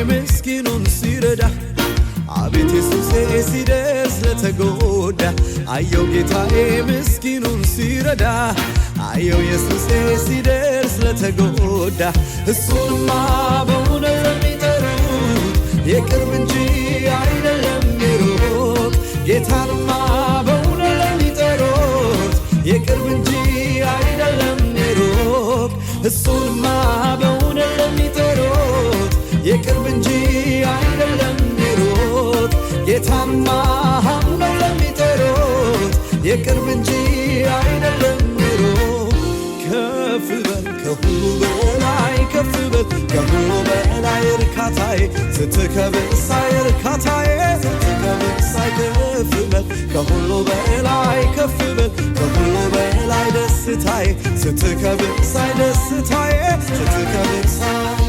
ምስኪኑን ሲረዳ፣ አቤት ኢየሱሴ ሲደርስ ለተጎዳ። አየው ጌታዬ ምስኪኑን ሲረዳ፣ አየው ኢየሱሴ ሲደርስ ለተጎዳ። እሱንማ በእውነት ለሚጠሩት የቅርብ እንጂ አይደለም የሩቅ። ጌታንማ በእውነት ለሚጠሩት የቅርብ እንጂ አይደለም የሩቅ። እሱንማ በእውነት ለሚጠሩት የቅርብ እንጂ አይደለም የሩቅ። ጌታንማ አምነው ለሚጠሩት የቅርብ እንጂ አይደለም የሩቅ። ከፍ በል ከሁሉ በላይ፣ ከፍ በል ከሁሉ በላይ፣ እርካታዬ ስትከብር ሳይ፣ እርካታዬ ስትከብር ሳይ። ከፍ በል ከሁሉ በላይ፣ ከፍ በል ከሁሉ በላይ፣ ደስታዬ ስትከብር ሳይ፣ ደስታዬ ስትከብር ሳይ።